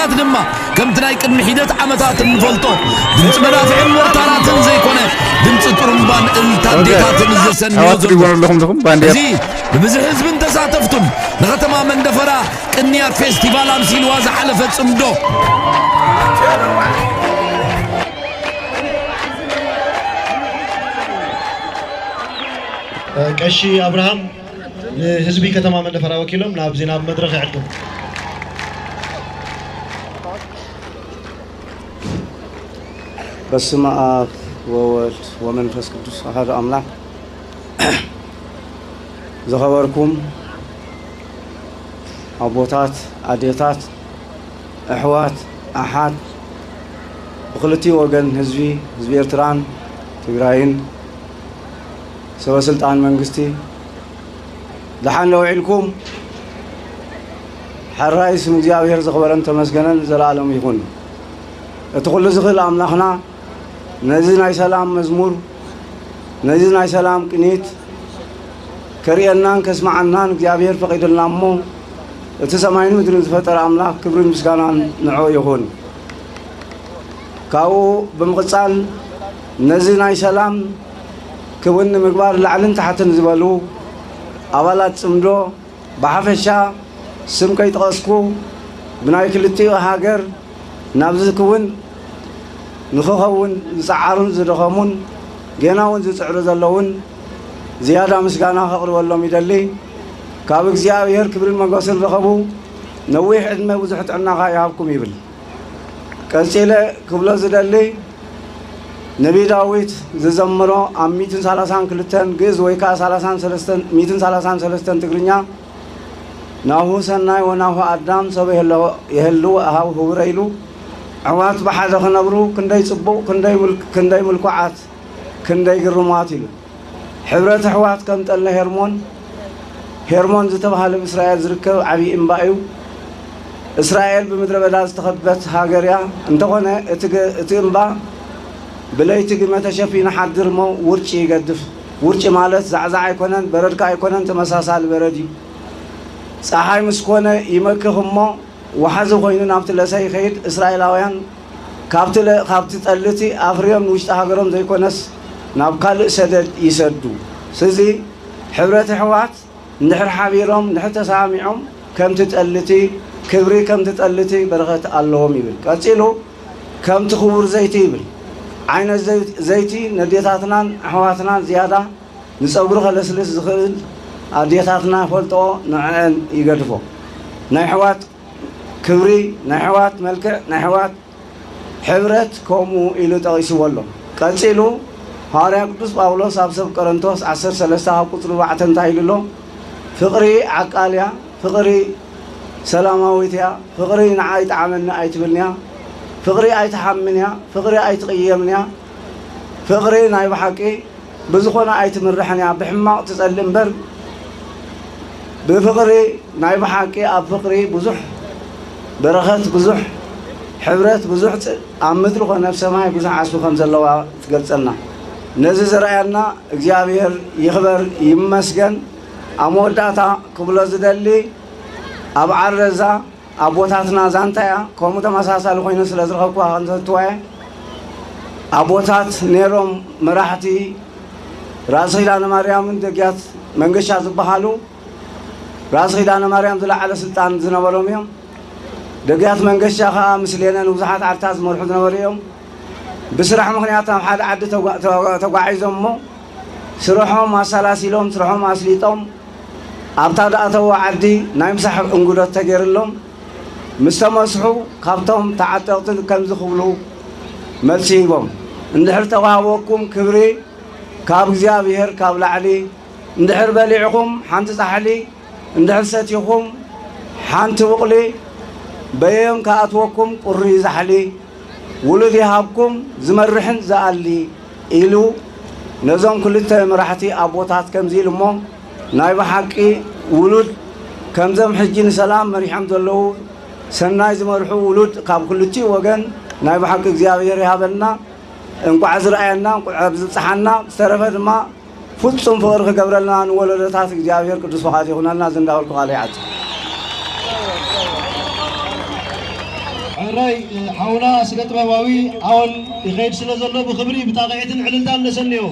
ኣት ድማ ከምቲ ናይ ቅድሚ ሒደት ዓመታት እንፈልጦ ድምፂ መዳፍዕን ሞርታራትን ዘይኮነ ድምፂ ጥሩምባን እልልታ ኣዴታትን ዘሰንዮ ዘሎ። እዚ ብብዝሒ ህዝብን ተሳተፍቱን ንከተማ መንደፈራ ቅንያት ፌስቲቫል ኣምሲልዋ ዝሓለፈ ጽምዶ። ቀሺ ኣብርሃም ንህዝቢ ከተማ መንደፈራ ወኪሎም ናብዚ ናብ መድረኽ ይዕድም። በስመ አብ ወወልድ ወመንፈስ ቅዱስ አሐዱ አምላክ። ዝኸበርኩም ኣቦታት፣ ኣዴታት፣ ኣሕዋት፣ ኣሓት፣ ብክልቲኡ ወገን ህዝቢ፣ ህዝቢ ኤርትራን ትግራይን፣ ሰበ ስልጣን መንግስቲ፣ ደሓን ዶ ውዒልኩም? ሕራይ ስም እግዚኣብሔር ዝኸበረን ተመስገነን ዘለኣለም ይኹን። እቲ ኩሉ ዝኽእል ኣምላኽና ነዚ ናይ ሰላም መዝሙር፣ ነዚ ናይ ሰላም ቅኒት ከርእየናን ከስምዓናን እግዚኣብሔር ፈቒድልና እሞ፣ እቲ ሰማይን ምድርን ዝፈጠረ ኣምላኽ ክብርን ምስጋናን ንዕኡ ይኹን። ካብኡ ብምቕጻል ነዚ ናይ ሰላም ክውን ንምግባር ላዕልን ታሕትን ዝበሉ ኣባላት ጽምዶ ብሓፈሻ ስም ከይጠቐስኩ ብናይ ክልቲኡ ሃገር ናብዚ ክውን ንኽኸውን ዝጸዓሩን ዝደኸሙን ጌና እውን ዝጽዕሩ ዘለውን ዝያዳ ምስጋና ከቕርበሎም ይደሊ። ካብ እግዚኣብሔር ክብርን መጎስን ረኸቡ ነዊሕ ዕድመ ብዙሕ ጥዕናኻ ይሃብኩም ይብል። ቀጺለ ክብሎ ዝደሊ ነቢይ ዳዊት ዝዘመሮ ኣብ ሚእትን ሰላሳን ክልተን ግእዝ ወይ ከኣ ሰላሳን ሰለስተን ሚእትን ሰላሳን ሰለስተን ትግርኛ ናሁ ሰናይ ወናሁ ኣዳም ሰብ የህልዎ ኣሃው ህውረ ኢሉ ኣሕዋት ብሓደ ክነብሩ ክንደይ ጽቡቕ ክንደይ ምልኩዓት ክንደይ ግርማት ኢሉ። ሕብረት ኣሕዋት ከም ጠለ ሄርሞን፣ ሄርሞን ዝተባህለ ብእስራኤል ዝርከብ ዓብዪ እምባ እዩ። እስራኤል ብምድረ በዳ ዝተኸበት ሃገር እያ። እንተኾነ እቲ እምባ ብለይቲ ግመ ተሸፊኑ ሓድር እሞ ውርጪ ይገድፍ። ውርጪ ማለት ዛዕዛዕ ኣይኮነን፣ በረድ ከኣ ኣይኮነን፣ ተመሳሳሊ በረድ እዩ። ጸሓይ ምስ ኮነ ይመክኽ እሞ ወሓዚ ኮይኑ ናብቲ ለሰ ይኸይድ። እስራኤላውያን ካብቲ ጠልቲ ኣፍርዮም ንውሽጢ ሃገሮም ዘይኮነስ ናብ ካልእ ሰደድ ይሰዱ። ስዚ ሕብረት ኣሕዋት እንድሕር ሓቢሮም እንድሕር ተሰማሚዖም ከምቲ ጠልቲ ክብሪ ከምቲ ጠልቲ በረኸት ኣለዎም ይብል። ቀጺሉ ከምቲ ክቡር ዘይቲ ይብል። ዓይነት ዘይቲ ነዴታትናን ኣሕዋትናን ዝያዳ ንጸጉሪ ከለስልስ ዝኽእል ኣዴታትና ፈልጥኦ ንዕአን ይገድፎ። ናይ ኣሕዋት ክብሪ፣ ናይ ኣሕዋት መልክዕ፣ ናይ ኣሕዋት ሕብረት ከምኡ ኢሉ ጠቒስዎ ኣሎ። ቀጺሉ ሃዋርያ ቅዱስ ጳውሎስ ኣብ ሰብ ቆረንቶስ ዓሰርተ ሰለስተ ካብ ቁጽሪ ኣርባዕተ እንታይ ኢሉ ኣሎ? ፍቕሪ ዓቃል እያ፣ ፍቕሪ ሰላማዊት እያ፣ ፍቕሪ ንዓይ ጠዓመኒ ኣይትብልን እያ፣ ፍቕሪ ኣይትሓምን እያ፣ ፍቕሪ ኣይትቕየምን እያ፣ ፍቕሪ ናይ ብሓቂ ብዝኾነ ኣይትምርሕን እያ፣ ብሕማቕ ትጸሊ እምበር ብፍቕሪ ናይ ብሓቂ ኣብ ፍቕሪ ብዙሕ በረኸት ብዙሕ ሕብረት ብዙሕ ኣብ ምድሪ ኮነ ኣብ ሰማይ ብዙሕ ዓስቢ ከም ዘለዋ ትገልጸልና። ነዚ ዘርኣየና እግዚኣብሔር ይኽበር ይመስገን። ኣብ መወዳእታ ክብሎ ዝደሊ ኣብ ዓረዛ ኣቦታትና ዛንታ እያ። ከምኡ ተመሳሳሊ ኮይኑ ስለ ዝረኸብኩዋ ከንዘትዋ እየ። ኣቦታት ነይሮም መራሕቲ ራእሲ ኪዳነ ማርያምን ደግያት መንገሻ ዝበሃሉ ራእሲ ኪዳነ ማርያም ዝለዓለ ስልጣን ዝነበሮም እዮም። ደግያት መንገሻ ከኣ ምስሌነ ንብዙሓት ዓድታት ዝመርሑ ዝነበሩ እዮም። ብስራሕ ምኽንያት ናብ ሓደ ዓዲ ተጓ- ተጓ- ተጓዒዞም እሞ ስርሖም ኣሰላሲሎም ስርሖም ኣስሊጦም ኣብታ ዝኣተዎ ዓዲ ናይ ምሳሕ እንግዶት ተገይርሎም ምስ ተመስሑ ካብቶም ተዓጠቕቲ ከምዚ ክብሉ መልሲ ሂቦም። እንድሕር ተዋህበኩም ክብሪ ካብ እግዚኣብሔር ካብ ላዕሊ እንድሕር በሊዕኹም ሓንቲ ጻሕሊ እንድሕር ሰቲኹም ሓንቲ ቡቕሊ በየም ክኣትወኩም ቁሪ ዛሕሊ ውሉድ ይሃብኩም ዝመርሕን ዝኣሊ ኢሉ ነዞም ክልተ መራሕቲ ኣቦታት ከምዚ ኢሉ እሞ ናይ ብሓቂ ውሉድ ከምዞም ሕጂ ንሰላም መሪሖም ዘለዉ ሰናይ ዝመርሑ ውሉድ ካብ ክልቲኡ ወገን ናይ ብሓቂ እግዚኣብሔር ይሃበልና፣ እንቋዕ ዝረኣየና፣ እንቋዕ ኣብ ዝብጽሓና፣ ዝተረፈ ድማ ፍጹም ፍቕሪ ክገብረልና ንወለዶታት እግዚኣብሔር ቅዱስ ፍቓድ ይኹነልና። እዚ እንዳበልኩ ቃለይ ይዓጽ። ሕራይ ሓውና ስነ ጥበባዊ ኣወል ይኸይድ ስለ ዘሎ ብኽብሪ ብጣቕዒትን ዕልልታን ነሰንዮ።